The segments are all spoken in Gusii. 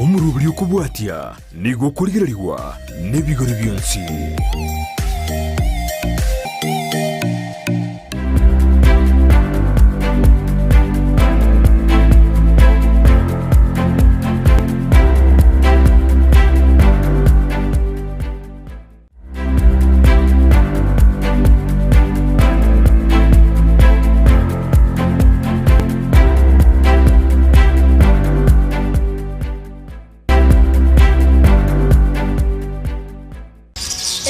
Omoroberi okobwatia nigo okorigererigwa nebigori bionsi.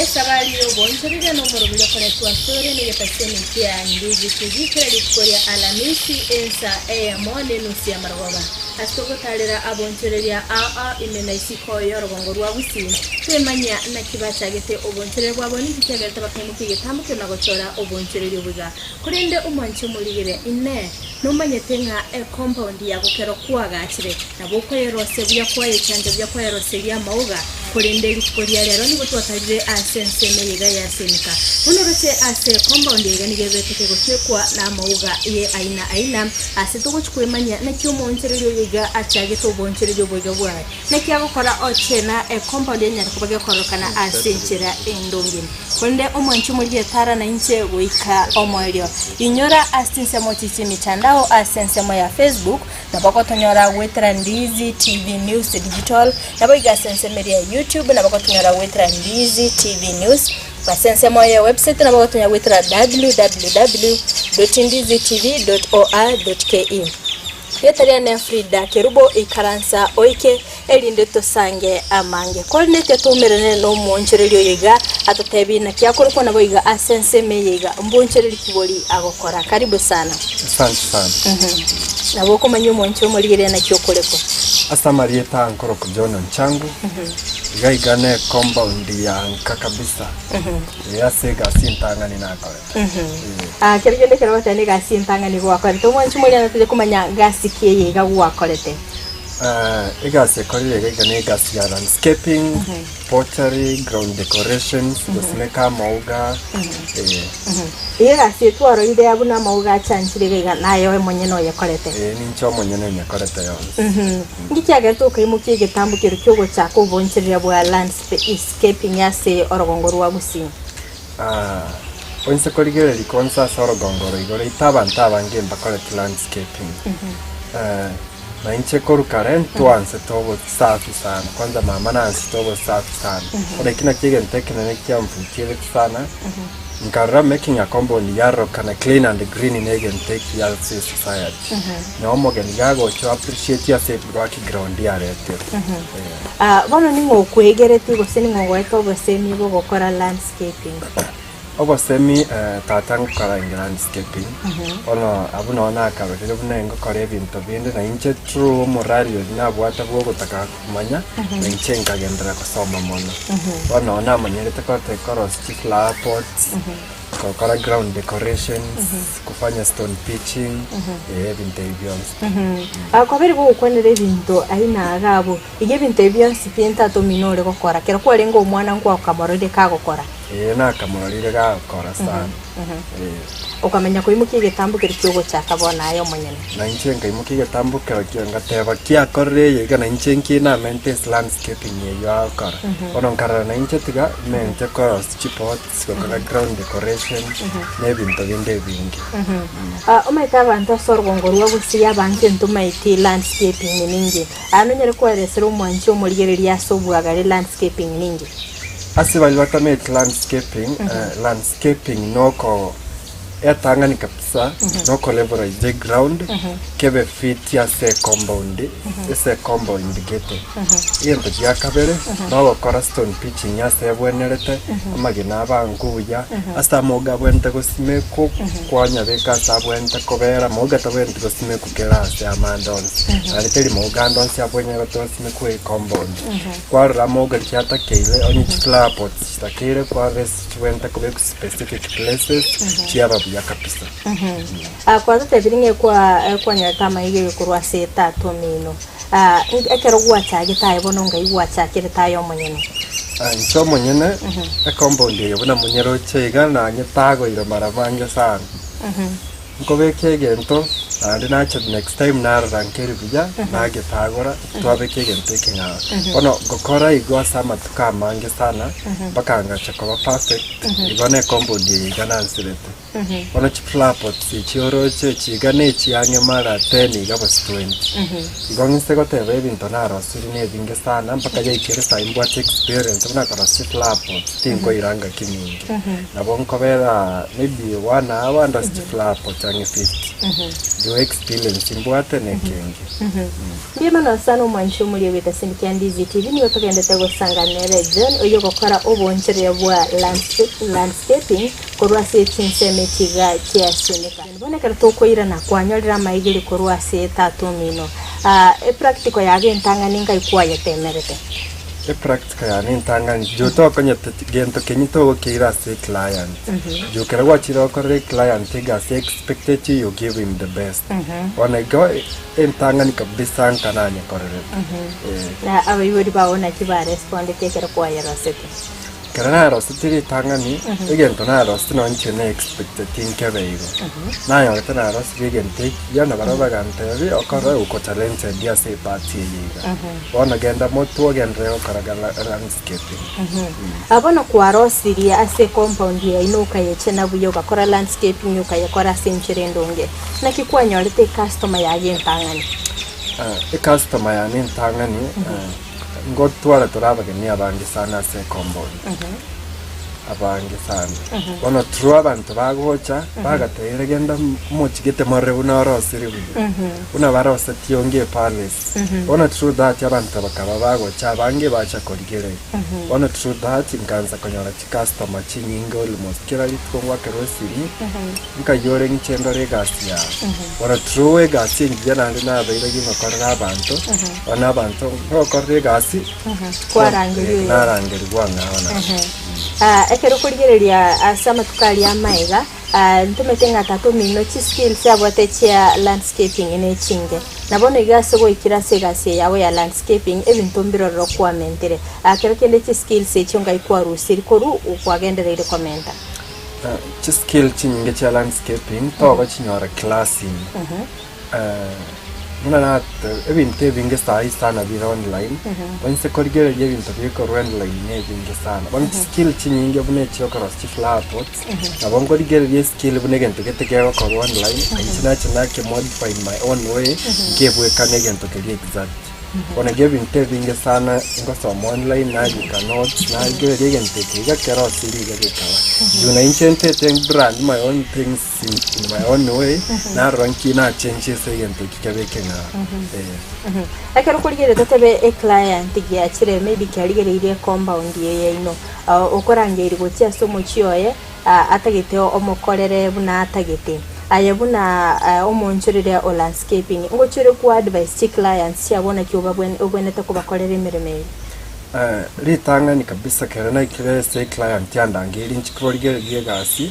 Esabari y'ogoonchoreria nomoroberi okoretwa asore negetaseni kia Ndizi TV kera rituko ria Alamisi ensa eyemo nenusu y'amarogoba. Ase togotarera aboonchoreria ao ao ime na isiko y'orogongo rwa Gusii, twemanyia naki bachagete oboonchoreria bwabo ninki kiagerete bakaimokia egetambokero na gochora oboonchoreria oboiga. Korende omwanche omorigere, Inee! Nomanyete ng'a ecompound yago kero kwagachire, nabo okoyerosia buya kwayechancha buya kwayeroseria amauga? Korende rituko ria rero nigo twatarire ase ensemo eye iga ya Senika. Bono oroche ase ecompound eye iga nigo ebete kegotwekwa namauga ye aina aina, ase togochi kwemanyia naki omoonchoreria oyo iga achagete oboonchoreria oboiga bwaye. Naki agokora ochena ecompound enyare koba gekororokana ase enchera endonge. Korende omwanchi omorigia etara nainche goika omoerio. Inyora ase chinsemo chi chi'emitandao ase ensemo ya Facebook, nabo ogotonyora goetera Ndizi TV News Digital, naboigo ase ensemo eria ya YouTube nabo ogotonyora goetera Ndizi TV News, ase ensemo ye website nabo ogotonyora goetera www.ndizitv.or.ke. Rieta riane Frida Kerubo ikaransa oike erinde tosange amange. Korende ekero twaumerane nomoonchoreria oyo iga atotebie naki akorokwa nabo iga ase ensemo eye iga mbonchoreri ki bori agokora. Karibu sana. Asante sana. Nabo okomanya omoonchore omorigereria naki okorekwa. Ase amarieta nkorokwa John Onchangu, iga iga ne compound ya nka kabisa, eh, ase egasi entang'ani nakorete. Ah, kero kende ekero ogoteba negasi entang'ani gwakorete, omwanchi moria natoche komanya gasi ki eye iga gwakorete. Eh, egasi ekorire iga iga ne egasi ya landscaping, pottery, ground decorations, gosimeka amauga, eh, Iga egasi eye twarorire abwo na amauga achanchire iga iga naye oye monyene oyekorete. eh, ninche omonyene nyekorete yonsi. Nki kiagerete okaimokia egetambo keria kiogochaka obonchereria bwa landscaping ase orogongo rwa Gusii? Oinse korigereria konsi ase orogongo oro igoro ite abanto abange mbakoreti landscaping. Na inche korwa kare ntwansete obosafi sana, kwanza mama nansete obosafi sana. Bono eki nakio egento ekenene kiamvutiereti sana, nkarora making a compound yarorokana clean and green na egento ekiya ase esociety. Na omogeni gagocha o appreciate ase background yareterwe. Bono ning'o okwegeretie gose ning'o ogoete obosemi bw'ogokora landscaping? Obosemi tata ngokora inge landscaping, bono abwo noo nakarorire buna ngokora ebinto binde na inche through omorari oria nabwate bwa ogotaka komanya, na inche nkagenderera gosoma mono. Bono noo namanyerete gote korosia chiflower pots, gokora ground decorations, kufanya stone pitching, eh ebinto ebi bionsi. Kwabeire gogokwanera ebinto aina iga abwo, iga ebinto ebi bionsi pi tata omino ore gokora, ekero kwarenge omwana nkwakamororire kagokora? Ee, nakamororire gagokora sana. Ee. Okamanya koimokia egetambo keria kiogochaka bono aye omonyene. Na inche nkaimokia egetambo kerokio ngateba kiakorire eye iga na inche nki namente ase landscaping eyio agokora. Bono nkarora na inche tiga mente korosia chipots, gokora ground decoration, na ebinto binde ebinge. Omanyete abanto ase orogongo rwa gusii abanto ntomaeti landscaping ninki. Aa nonyare koeresera omwanchi omorigereria ase obwagare landscaping ninki? Ase baria batameti landscaping, landscaping noko etang'ani kabisa noko levelise eground kebe fit ase ecompound ase ecompound gete. Egento gia kabere nogokora stone pitching ase ebwenerete amagena abe ango buya ase amauga abwenerete gosimekwa kwanyabeka ase abwenerete kobera amauga tabwenereti gosimekwa kera ase amande onsi naende teri mauga ande onsi abwenerete gosimekwa ecompound. Kwarora amauga riria atakeire, onye chiflower pots chitakeire, kwarora ase chibwenerete kobekwa specific places, chiaba buya kabisa. Ah, kwatotebirie ng'a ekwa ekwanyarete amaiga korwa ase tata omino. Ah, ekero gwachagete aye bono ngai gwachakerete aye omonyene? Ah, inche omonyene, ecompound eye buna monyeroche iga nanye tagoire mara mange sana. Nkobeka egento. Naende nacha next time narora nkeri buya, nagetagora, twabeka egento ekeng'ao. Bono ngokora igo ase amatuko amange sana, mpaka ngacha koba perfect, igo ne compound eye iga nansirete. Bono chiflower pots echi oroche echi iga ne echiang'e mara ten iga gose 20. Igo ng'ise goteba ebinto narosirie na ebinge sana mpaka yaikire saii mbwate experience buna korosia chiflower pots tinkoira ngaki nyinge. Nabo nkobera maybe one hour ndosie chiflower pots ang'e 50. Igo experience mbwate na ekenge. Mbuya mono sana omwanchi omoria ogoeta Sindi kia Ndizi TV nigo togendete gosanga nere John oyio ogokora obonchoreria bwa landscaping korwa ase chinsemo echi iga chia Sunika. Bono ekero tokoirana kwanyorire amaegeri korwa ase tata omino, epractical yago entang'ani ngai kwayetemerete? Epractical yane entang'ani, juu tokonyete gento kenywe togokeira ase eclient. Juu ekero gwachire gokorera eclient egasi expected you, you give him the best. Bono igo entang'ani kabisa nka nanyekorerete. Eh. Na abaibori bao naki barespondete ekero kwayerosete? Ekero narosete ritang'ani, egento narosete nonye inche na expecteti nkebe igo. Nanyorete narosirie egento ekiya na barabwo bagantebia, okore uko talented ase epart eye iga. Bono genda motwe ogenderere gokora landscaping. Ah, bono kwarosirie ase ecompound yaino okayechena buya ogakora landscaping okayekora ase enchera endonge. Naki kwanyorete ecustomer yaye entang'ani? Ah, ecustomer yane entang'ani, Ngotwara tore abageni abange sana ase ecomboni, abange sana. Bono true abanto bagocha, bagateire genda mochigete morore buna orosire buya, buna barosetie onge epalace. Bono true that abanto bakaba bagocha abange bacha korigereria. Bono true that nkaansa konyora chicustomer chinyinge almost kera rituko ngwakerwa esimi, Nkai ore inche ndore egasi yao. Bono true egasi engiya naende nabeire gingokorera abanto, bono abanto ngokorera egasi, Kwarangerigwa eh, narangerigwa ng'ao naende. Ah, ekero okorigereria ase amatuko aria amaiga, ah, ntomete ng'a tata omino chiskills abwate chia landscaping nechinge. Na bono iga ase goikera ase egasi eye yabo ya landscaping, ebinto mbirororo kwamentire. Ah, kero kende chiskills echio ngai kwarusirie korwa kwagendereire komenta. Chiskill chinyinge chia landscaping togochinyora class ime. Buna nate ebinto ebinge sahi sana bire online, onse korigereria ebinto bikorwa online na ebinge sana. Bono chiskill chinyinge buna echia okorosia chiflower pots, nabo nkorigereria eskill buna egento gete kegokorwa online, inche nacha nake modify in my own way, nkebwekana egento keria exact. Bono iga ebinto ebinge sana ngosoma online narika notes narigereria egento eke iga kerosirie iga gekaba. Juu na inche ntete brand my own things in, in my own way, narora nki nachenchie ase egento eki kebe ekeng'ao. Eh. Ekero okorigereria totebe eclient giachire maybe kiarigereirie ecompound eye yaino, ah, okorangeria gochia ase omochie oye, atagete omokorere buna atagete. Aye buna omoonchoreria o landscaping, ngochia ore koadvise chiclients chiabo naki obwenerete kobakorera emeremo eye? Ritang'ani kabisa ekero naikire ase eclient yandangeirie inche korigereria egasi,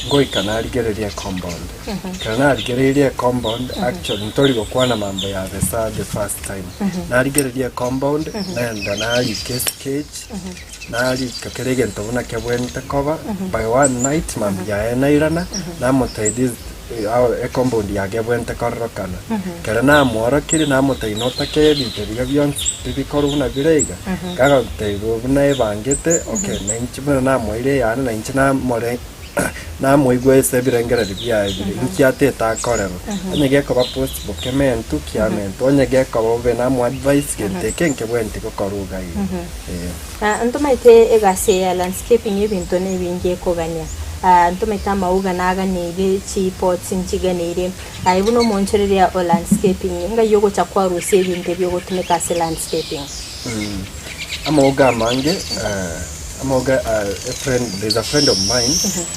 ngoika narigereria ecompound. Ekero narigereirie ecompound, actually ntori gokwana mambo ya besa the first time. Narigereria ecompound, naenda narika esketch, Narika kera egento buna kebwenerete koba, by one night mambia yaye nairana, namotebia this how ecompound yake ebwenerete kororokana. Ekero namworokirie namotebia notake ebinto biria bionsi bibikorwa buna bire iga, gagotebia buna ebangete, okay na inche buna namoeire eyane na inche namore Namoigwe ase ebirengererio biaye bire, inki atete akorerwe? Onye gekoba possible kementwe, kiamentwe, onye gekoba bobe namoadvise gento eke nkebwenereti gokorwa iga iga. Ee. Ah, ntomaete egasi eye ya landscaping ebinto nebinge ekogania. Ah, ntomaete amauga naganeirie, chipots nchiganeirie. Aye buna omoonchoreria o landscaping, ngai ogocha kwarusia ebinto ebi ogotumeka ase landscaping? Amauga amange eh, amauga a friend, there's a friend of mine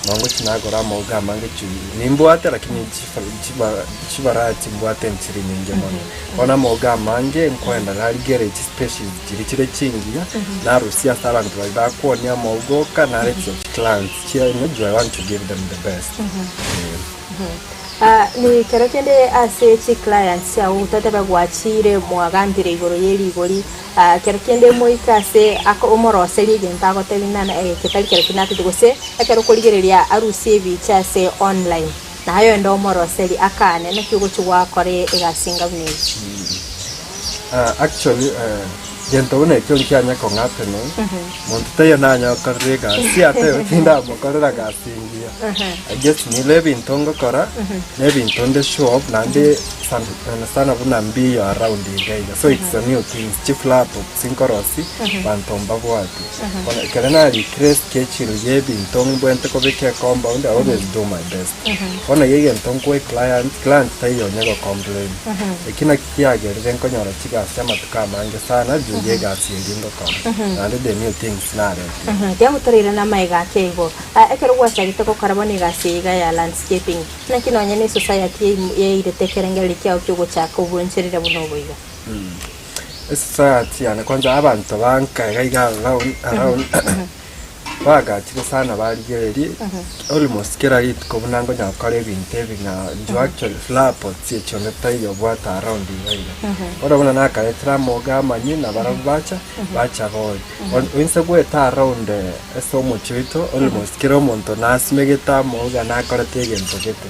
nongochi nagora amauga amange chi nimbwate lakini chifa chivarati mbwate nchiri nyinge mono. Bono amauga amange nkoenda narigereria chispecies chiria chire chingiya, narusia ase abanto baria bakwonia amauga oka naretia chiclients chiaino juu I want to give them the best. Eh. Nekero kende ase chiclients chiao totebe gwachire mwagambire igoro ye rigori, kero kende moike ase omoroserie egento agotebi ng'a eke tari kero ki natete gose ekero okorigereria arusie ebicha ase online. Naye oende omoroseri akane, naki ogochia gwakora egasi enga buna eyio? Actually, gento buna ekio nkianya kong'apena, monto taiyo nanya gokorera egasi ate tindamokorera gasi engiya. I guess nire ebinto ngokora, na ebinto nde sure of naende sana sana buna mbiyo around iga iga, so it's a new things, chiflap chinkorosia banto mbabwati. Bono ekero narikire schedule ya ebinto mbwente kobeka ecompound, I always do my best. Bono iga egento nkoa eclient, client taiyo onye gocomplain. Eki naki kiagerire nkonyora chigasi amatuko amange sana juu ya egasi eria ngokora. Naende the new things naretire. Tiga ngotoreire namaiga ake igo. Ekero gwachagete gokora bono egasi eye iga ya landscaping, naki nonye ne esociety yairete ekerengererio kiao kiogochaka obwencherera buna obo iga? Esociety yane kwanza abanto ba nka iga iga around around bagachire sana barigererie almost kera rituko buna nkonya gokora ebinto ebi ng'a inche actually flower pots echi onde taiyo obwate around iga iga. Bono buna nakaretire amoga amanyia nabarabwo bacha bacha boria. Inse goeta around ase omochie oito almost kera omonto nasimegete amoga nakorete egento gete.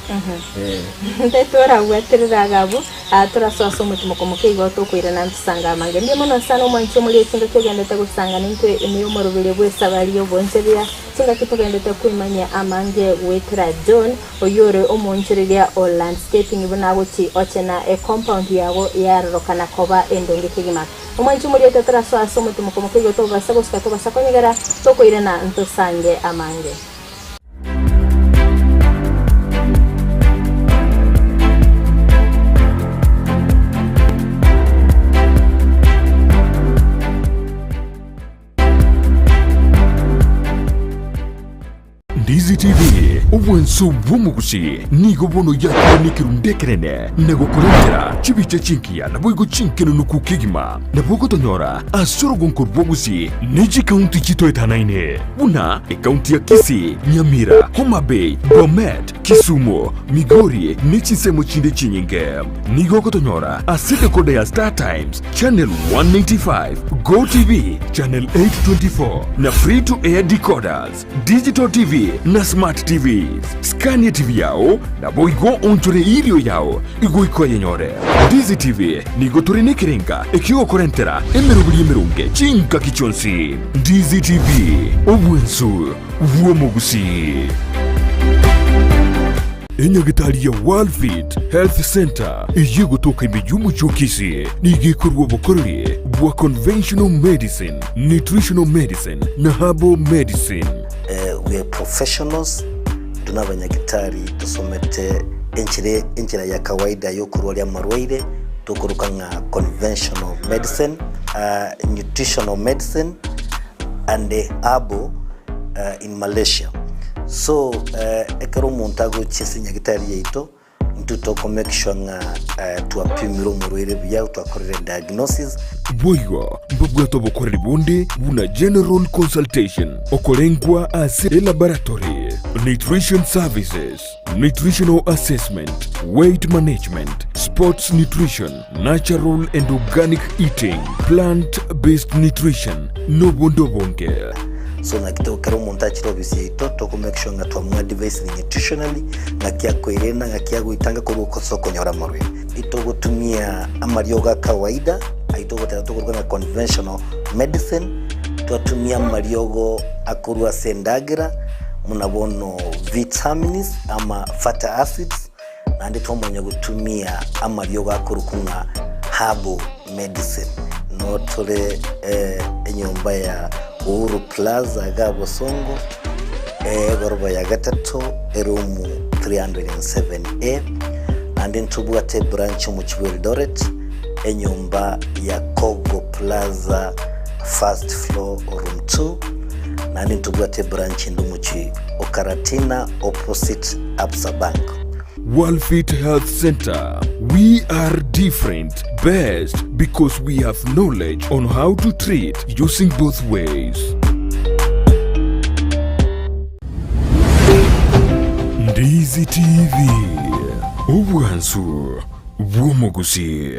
Ntetorabwaterere iga abwo. Aa torasoe ase omotimoko moke igo tokoirana ntosange amange. Mbuya mono sana omwanchi omoriri chingaki ogendete gosanga naintwe ime y'omoroberio bw'esabari y'obonchereria, chingaki togendete koimanyia amange goetera John, oyio ore omoonchoreria o landscaping buna agochi ochena ecompound yago yarorokana koba endonge kegima. Omwanchi omoriri torasoe ase omotimoko moke igo tobasa gosuka tobasa konyegera, tokoirana ntosange amange. Ndizi TV, obwanso bw'omogusi, nigo bono yakire nekerundu ekenene na gokorentera chibicha chingiya naboigo chinkenunuku kegima. Nabo ogotonyora ase orogonko rw'obogusi ne chikaunti chitoetanaine buna ekaunti ya Kisii, Nyamira, Homa Bay, Bomet, Kisumu, Migori ne chinsemo chinde chinyinge. Nigo ogotonyora ase decoder ya Star Times, Channel 195, Go TV, Channel 824 na Free to Air decoders, Digital TV na Smart TVs. Skania TV yao naboigo onchore irio yao igoika oyenyore. Ndizi TV nigo tore nekerenga ekiogokorentera emeroberi emeronge chingaki chionsi. Ndizi TV, obwensu bw'omogusii. Enyagitari ya Worldfit Health Centre eyio egotoka ime y'omochie o Kisii nigo ekorua obokoreri bwa conventional medicine, nutritional medicine na herbal medicine. We are professionals, intwe nabanyagitari tosomete enchera enchera ya kawaida yokorwaria amarwaire tokoroka ng'a conventional medicine, nutritional medicine and herbal in Malaysia. So ekero omonto agochia ase enyagitari yaito, Intwe toko make sure ng'a twapimire omorwaire buya, twakorire diagnosis. Boigo mbabwate obokoreri bonde buna general consultation, okorengwa ase elaboratory, nutrition services, nutritional assessment, weight management, sports nutrition, natural and organic eating, plant based nutrition, nobonde obonge. So naki to ekero omonto achire ofisi yaito toko make sure ng'a twamoadvisire nutritionally, ng'aki akoirena, ng'aki agoitanga korwa ase okonyora amarwaire. Itogotumia amariogo a kawaida, ayio togoteba tokoruga ng'a conventional medicine, twatumia amariogo akorwa ase endagera, buna bono vitamins ama fatty acids, naende twamanya gotumia amariogo akorokwa ng'a herbal medicine. Noo tore enyomba ya Uhuru Plaza iga Bosongo, egoroba ya gatato, eroom 307A. Naende ntobwate ebranch omochie bwa Eldoret, enyomba ya Kogo Plaza first floor room 2. Naende ntobwate ebranch ende omochie o Karatina opposite Absa Bank. Worldfit Health Centre, We are different, best because we have knowledge on how to treat using both ways. Ndizi TV, obwansu bw'omogusii.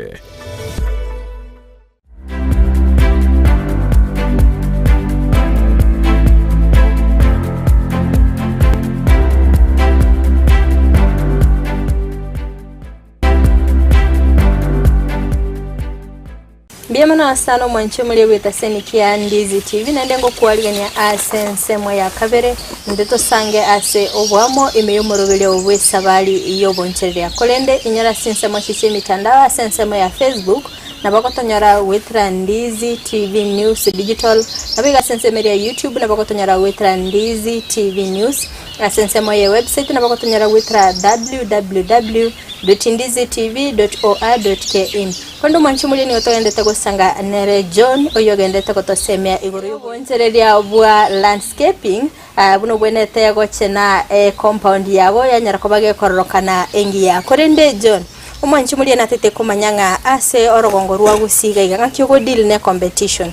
mono sana omwanchi omoria bw'etaseni kia Ndizi TV naende ngokwarigania ase ensemo ya kabere inde tosange ase oboamo ime y'omoroberio bw'esabari y'obonchereria korende inyora ase ensemo echi chi'emitandao ase ensemo ya Facebook nabo ogotonyora goetera Ndizi TV News Digital nabo iga ase ensemo eria ya YouTube nabo ogotonyora goetera Ndizi TV News ase ensemo ye website nabo ogotonyora goetera www. Ndizitv.or.ke. Korende omwanchi omoria nigo togendete gosanga nere John, oyio ogendete gotosemia igoro y'obonchereria bwa landscaping, ah, buna obwenerete gochena ecompound yago yanyara koba gekororokana engiya. Korende John, omwanchi omoria natete komanya ng'a ase orogongo rwa Gusii iga iga ng'aki ogodeal ne competition?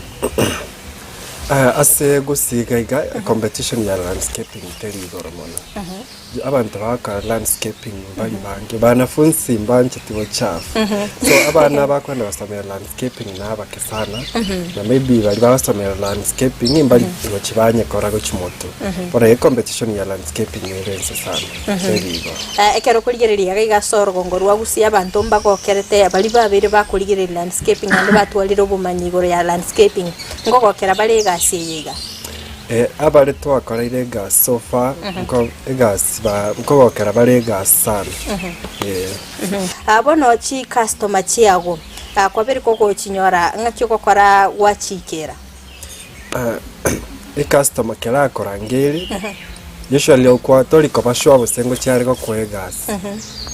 Ase Gusii iga iga competition ya landscaping teri igoro mono. Abanto bagokora landscaping mbari bange, banafunsi mbancheti bochafu. So abana bakwenda gosomera landscaping nabake sana, na maybe baria bagosomera landscaping mbari gochi banyekora gochi motwe. Bono ecompetition ya landscaping ere inse sana, teri igo. Ekero okorigereria iga iga ase orogongo rwa Gusii abanto mbagokerete baria babeire bakorigereria landscaping naende batwarire obomanyi igoro ya landscaping, nkogokera bare egasi eye iga. Abare twakoreire egasi so far, nko egasi ba nkogokera bare egasi sana, eh. Ah, bono chicustomer chiago, ah, kwabere kogochinyora ng'aki ogokora gwachiikera? Ecustomer kera akorangeiri, usually okwa tori koba sure gose ngochi are gokoa egasi,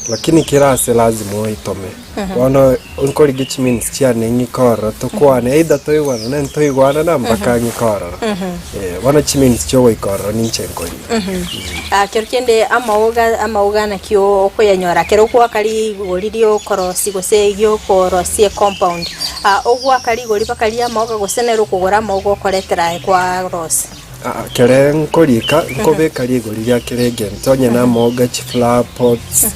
lakini kera ase lazima oitome. Bono nkorigia chiminutes chiane ng'ike ororo tokwane either toigwanane ntoigwanana mpaka ng'ike ororo. Eh, bono chiminutes chiogoika ororo ninche nkorigia. Ah, kero kende amaoga amaoga naki okoyanyora kero ogoaka rigori riokorosia gose giokorosia ecompound, ah, ogoaka rigori mpaka riamaoga gose nere okogora amaoga okoretera aye kwarosia? Aa, kere nkorika nkobeka rigori ria kera egento onye na amaoga chiflower pots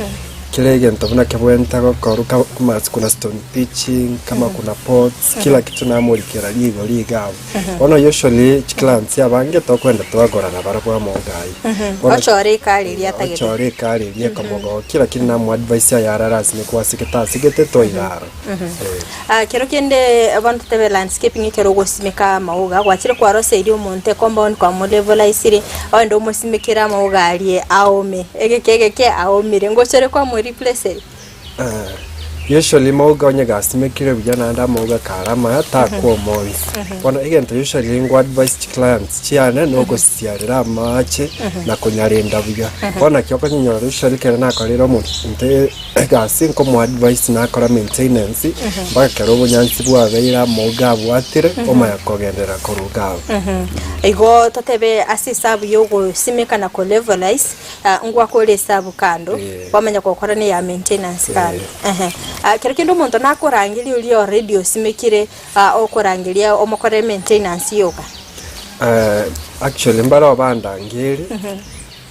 Kera egento buna kebwente gokorwa kama kuna stone pitching, kama kuna pots, kila kitu namorikera rigori iga abwo. Bono usually chiclients abange tokwenda twagora nabarabwo amo iga aywo. Bono Ochore ekari eria atagete. ochore ekari eria ekomogokia lakini namoadvise ayarare ase nigo asigete asigete toirara. Eh. Ah, kero kende bono totebe landscaping ekero ogosimeka amauga, gwachire kwaroseirie omonto ecompound kwamolevelisire, ogende omosimekere amauga aria aome, egeke egeke aomire, ngochore kwamoreplaceria? Usually mauga onye gasimekire buya naende amauga kare amaya takwoma onsi. Bono egento usually ngo advise chiclients chiane nogosiarera amache na konyarenda buya. Bono naki okonyonyora usually ekero nakorire omonto Egasi nkomoadvise nakora maintenance mpaka ekero obonyansi bwabeire amauga abwatire omanya kogenderera korwa iga abwo. Igo totebe ase esabu ya ogosimeka na kolevelise, ngwakore esabu kando, Eh. kwamanya gokora na eya maintenance kando. Eh. Ehe. Kero kende omonto nakorangeria oria already osimekire, okorangeria omokorere maintenance yoka. Actually mbare bandangerie.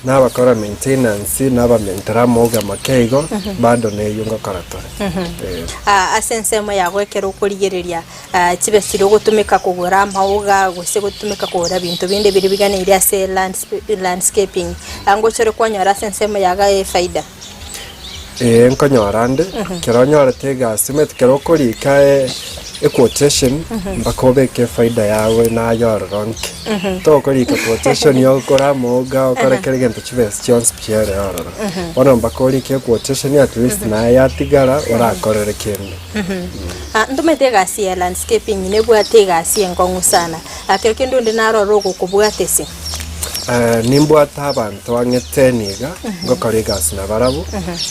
Nabakora maintenance, nabamentera amauga amake igo, bado neyio ngokora tore. Eh. Ah, ase ensemo yago ekero okorigereria ah, chibe chiria ogotumeka kogora amauga gose gotumeka kogora binto binde biria biganeire ase landsp- landscaping, ah, ngochore kwanyora ase ensemo yago efaida. Ee, nkonyora nde, ekero onyorete egasi omanyete ekero okorika equotation mpaka obeke efaida yago naye ororo nke. Tokorika quotation okore amauga okore kera egento chibesa chionsi pi chiere ororo. Bono mpaka orike equotation at least naye yatigara orakorere kende. Ah, ntomanyete egasi ya landscaping nebwate egasi enkong'u sana, Ah, kero kende onde narore ogokobwata ase. Nimbwate abanto ang'e ten iga, ngokora egasi nabarabwo,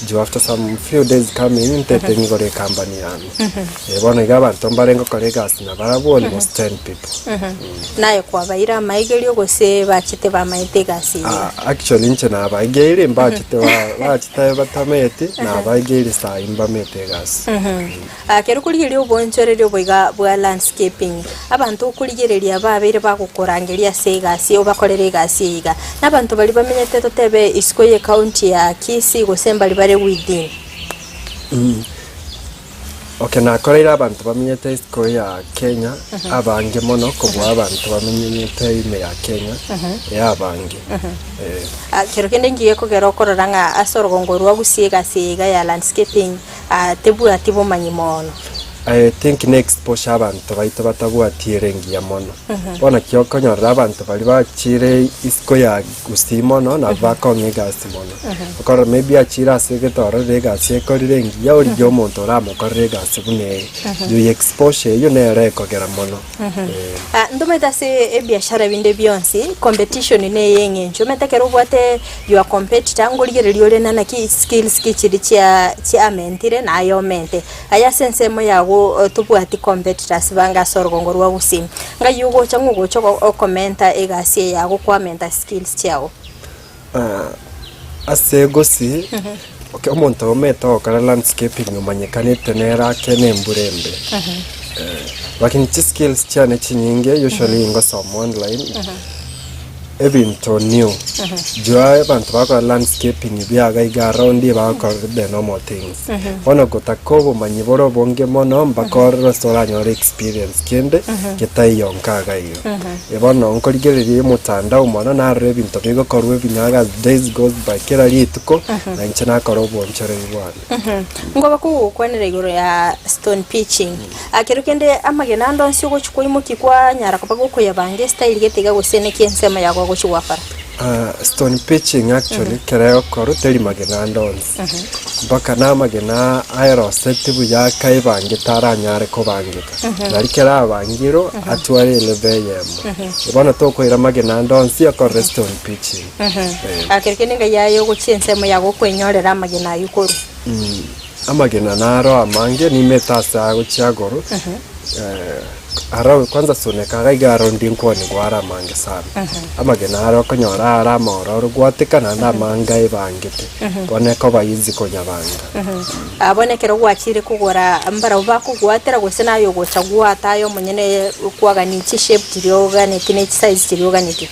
juu after some few days coming ntete ng'igore ecompany yane. Bono iga abanto mbare ngokora egasi nabarabwo almost ten people. Naye kwabaire amaigerio gose bachete bamaete egasi eye iga? Actually inche nabaigeire mbachete ba- bachete batameti, nabaigeire saii mbamete egasi. Ekero okorigereria oboonchoreria obo iga bwa landscaping, abanto okorigereria babeire bagokorangeria ase egasi obakorere egasi eye iga, na abanto baria bamenyete totebe isiko ye county ya Kisii gose mbari bare within. Okay, nakoreire abanto bamenyete isiko ya Kenya abange mono kobua abanto bamenyete ime ya Kenya, eh abange, eh. Kero kende nki gekogera okorora ng'a ase orogongo rwa Gusii egasi eye iga ya landscaping Aa, tebwati bomanyi mono. I think ne exposure abanto baito batabwati ere engiya mono. Bono naki okonyorera abanto baria bachire isiko ya Gusii mono nabo bakong'a egasi mono. Okorora maybe achire ase egete ororire egasi ekorire engiya origie omonto oramokorere egasi buna eye. Juu exposure eyio nere ekogera mono. Ah, ntomanyete ase ebiashara binde bionsi, competition neye eng'encho. Omanyete ekero obwate your competitor, ngorigereria ore na naki skills ki chiria chia chiamentire naye omente. Aye ase ensemo yago tobwati competitors bange ase orogongo rwa Gusii. Ng'ai ogocha ng'a ogocha okomenta egasi eye yago kwamenta skills chiago? Ase Gusii, okay omonto omanyete ogokora landscaping omanyekanete nere ake na embura embe. Lakini chiskills chiane chinyinge usually ngosoma online, ebinto new. Juu abanto bagokora landscaping biaga iga around bagokora the normal things. Bono gotaka obomanyi bore obonge mono mpaka orore ase oranyore experience kende getaiyo nka iga igo. Bono nkorigereria omotandao mono narora ebinto bigokorwa ebinyaga as days goes by kera rituko na inche nakora obonchoreri bwane. Nkoba kogokwanera igoro ya stone pitching, kero kende amagena ande onsi ogochia koimokia kwanyara koba gokoyabanga estyle gete iga gose neki ensemo yago ogochia gwakora? Stone pitching actually kera egokorwa teri magena ande onsi, mpaka na amagena aeroseti buya akaebangete aranyare kobangeka. Nari kera abangirwe atware elebe eyemo. Bono tokoira amagena ande onsi okorere stone pitching. Eh. Kero kende ngai aye ogochia ensemo yago okwenyorera amagena ayio korwa. Amagena naro amange nimete ase agochia agoro aro kwanza suneka iga iga aro ndi nkwanigwa are amange sana. Amagena aro okonyora are amaororo gwateka naende amange aebangete, bono ekoba easy konyabanga. Bono ekero gwachire kogora mbarabwo bakogwatera gose naye ogocha gwata aye omonyene kwagania chishape chiria oganetie ne chisize chiria oganetie?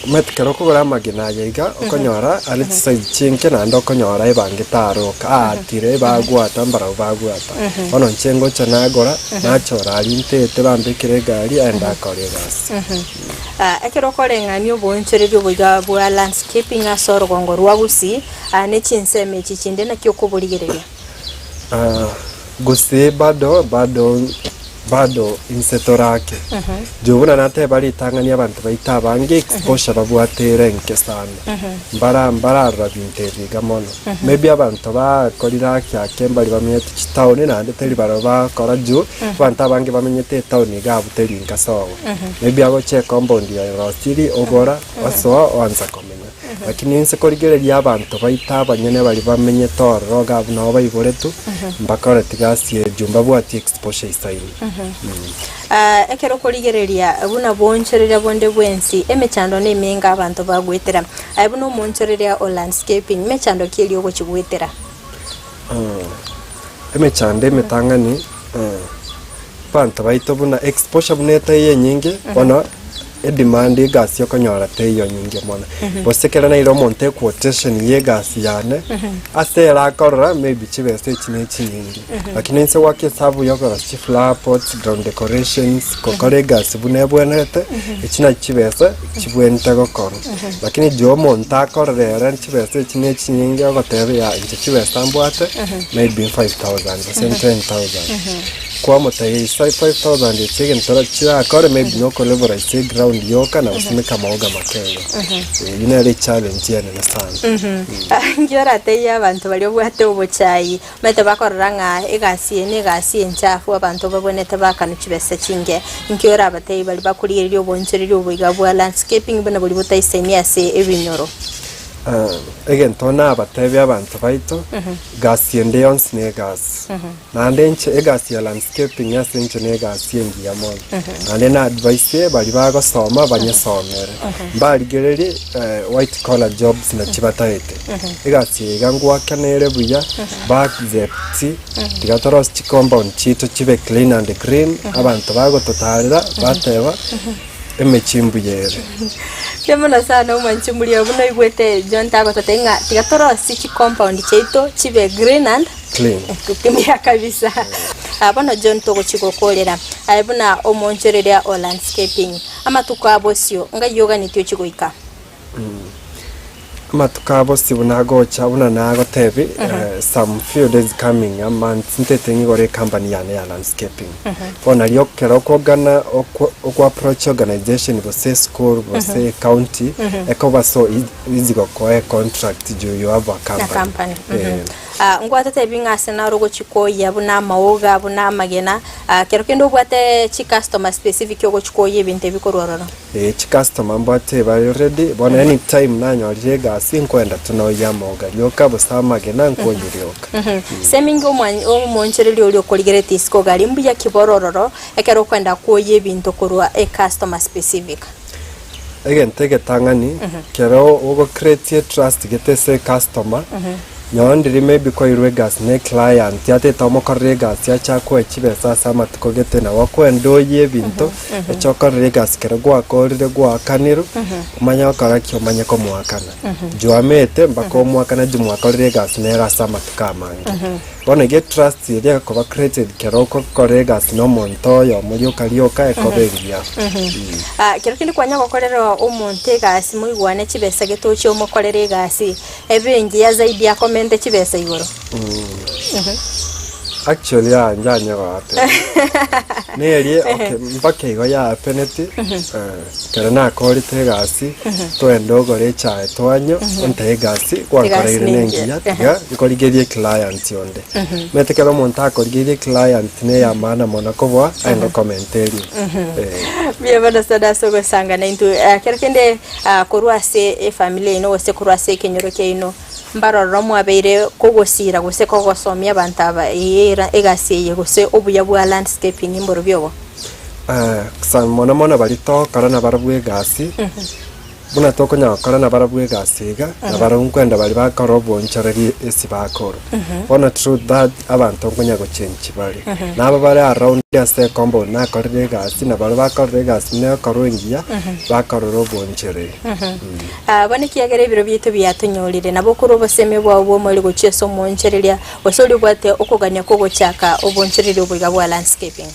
Omanyete ekero okogora amagena aya iga, okonyora are chisize chinke naende okonyora ebangete aroka aatire bagwata mbarabwo bagwata. Bono inche ngocha nagora, nachora aria ntaete bambekere egari aye ndakore egasi. Ekero okoreng'ania oboonchoreria obo iga bwa landscaping ase orogongo rwa Gusii, Aa ne chinsemo echi chinde naki okoborigereria? Gose bado bado bado inse torake. Juu buna nateba ritang'ani abanto baito abange exposure babwate ere enke sana. Mbara mbararora binto ebi iga mono. Maybe abanto bakorire ake ake mbari bamenyete chitown naende teri barabwo bagokora juu abanto abange bamenyete etown iga abwo teri nka sobo. Maybe agocha ecompound ya rosiri ogora osoa oansa komenya. Lakini inse korigereria abanto baito abanyene baria bamenyete ororo iga abwo nabo baiboretwe, mbakoreti gasi eyio, mbabwati exposure isaino. Ekero okorigereria buna boonchoreria bonde bwensi, emechando nemenge abanto bagwetera. Aye buna omoonchoreria o landscaping, mechando ki eria ogochi gwetera? Emechando emetang'ani, abanto baito buna exposure buna etaiyo enyinge, bono edemand egasi okonyora teiyo nyinge mono. Gose ekero naire omonto equotation ya egasi yane, ase ere akorora maybe chibesa echi ne chinyinge. Lakini inse goaka esabu ya okorosia chiflower pots, ground decorations, gokora egasi buna ebwenerete, echi nachi chibesa chibwenerete gokorwa. Lakini juu omonto akorora ere chibesa echi ne chinyinge ogoteba yaya inche chibesa mbwate maybe 5000 gose 10000. Kwamotebia ase 5000 echi egento ora chirakore maybe nokoleverage eground yoka na gosimeka amaoga make igo. Eyio nere echallenge enene sana. Inki oratebie abanto baria obwate obochai omanyete bakorora ng'a egasi eye negasi enchafu abanto babwenerete bakanwe chibesa chinke, inki orabatebie baria bakorigereria oboonchoreria obo iga bwa landscaping buna boria botaisaini ase ebinyoro? Egento nabatebie abanto baito, gasi ende yonsi negasi. Naende inche egasi ya landscaping ase inche negasi engiya mono. Naende na advise baria bagosoma banyesomere. Mbarigererie white collar jobs nachi bataete. Egasi eye iga ngoakana ere buya, ba accept, tiga torosie chicompound chiaito chibe clean and green, abanto bagototarera bateba emechie mbuya ere. Mbuya mono sana omwanchi omuria buna oigwete John tagototebia ng'a tiga torosie chicompound chiaito chibe green and Clean. Mbuya kabisa. Ah, bono John togochia gokorera aye buna omoonchoreria o landscaping. Amatuko a bosio ngai oganetie ochie goika? Amatuko a bosio buna agocha, buna nagotebi, some few days coming, a months, ntete ng'igore ecompany yane ya landscaping. Bono nario ekero okogana okwo okwo approach organization gose eschool gose ecounty, ekoba so easy gokoa econtract juu you have a Na company. company. Eh. Ah, ngwatotebi ng'a ase naro ogochia koyia buna amaoga, buna amagena, ah, kero kende obwate chicustomer specific ogochia koyia ebinto ebi korwa ororo. Ee, chicustomer mbwate bare ready, bono anytime nanyorire egasi nkoenda tu noyia amaoga rioka gose amagena nkoyia rioka. Seminge omwan- omoonchoreria oria okorigeretie isiko gari mbuya ki boro ororo ekero okoenda kwoyia ebinto korwa ecustomer specific. Egento egetang'ani, kero ogo create etrust gete ase ecustomer, nonye ndiri maybe kwairwe egasi na eclient atete omokorere egasi ache akoe chibesa ase amatuko gete nabo okoenda oyie ebinto, Eche okorere egasi kero gwakorire gwaakanirwe, omanye gokora ki? Omanye komoakana. Jwamete mpaka omoakane juu mwakorire egasi nere ase amatuko amange. Bono iga etrust eria egokoba created kero ogokora egasi na omonto oyomo rioka rioka ekoba engiya. Ah, kero kende kwanya gokorera omonto egasi moigwane chibesa gete ochie omokorere egasi ebe engiya zaidi akomente chibesa igoro. Actually aa njanye goapena. Nerie okay mpaka igo yaapeneti ekero nakorete egasi twende ogore echae twanywa onte egasi gwankoreire Egasi ne nengiya. engiya tiga nkorigerie eclient onde. Omanyete ekero omonto akorigerie eclient na eya maana mono kobua aye ngokomenta erio. Eh. Mbuya mono sana ase ogosanga naintwe. Eh, kero kende ah, korwa ase efamiri yaino gose korwa ase ekenyoro kiaino Mbarororo mwabeire kogosiira gose kogosomia abanto aba eyera egasi eye gose obuya bwa landscaping mborobio obo? Sa mono mono baria togokora nabarabwo egasi, buna tokonyara gokora nabarabwo egasi iga, nabarabwo nkwenda baria bakora obonchoreri ase bakorwa. Bono through that abanto nkonya gochenchi bare. Nabo bare around ase ecompound nakorire egasi, na baria bakorire egasi buna ekorwa engiya, bakorora obonchoreri. Bono ekiagera ebiro biaito biatonyorire, nabo okorua obosemi bwao bw'omoerio gochia ase omoonchoreria, gose oria obwate okogania kw'ogochaka oboonchoreria oboiga bwa landscaping.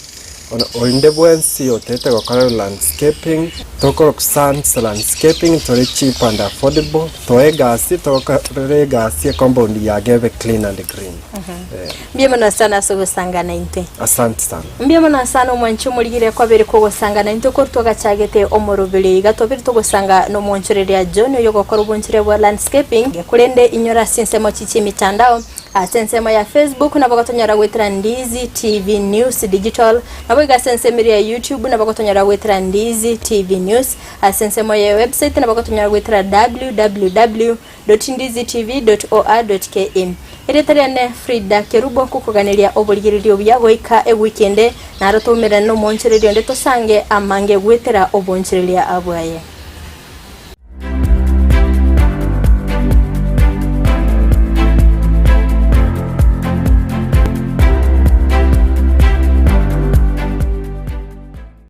Bono onde bwensi otete gokora landscaping, tokoroka Sands Landscaping tore cheap and affordable, toe egasi togokorera egasi ecompound yago ebe clean and green. Eh. Mbuya mono sana ase ogosangana intwe. Asante sana. Mbuya mono sana omwanchi omorigire kwabere kogosangana intwe korwa twagachagete omoroberi iga twabere togosanga nomonchoreria John oyo ogokora obonchoreria bwa landscaping korende inyore ase ensemo chichia emitandao ase ensemo ya Facebook nabo ogotonyora goetera Ndizi TV News Digital nabo iga ase ensemo eria ya YouTube nabo ogotonyora goetera Ndizi TV News ase ensemo ya website nabo ogotonyora goetera www. Ndizitv.or.ke. Erieta riane Frida Kerubo nkokoganeria oborigereria obuya goika ewiki ende, naro toumerane nomoonchoreria onde tosange amange goetera oboonchoreria bwaye.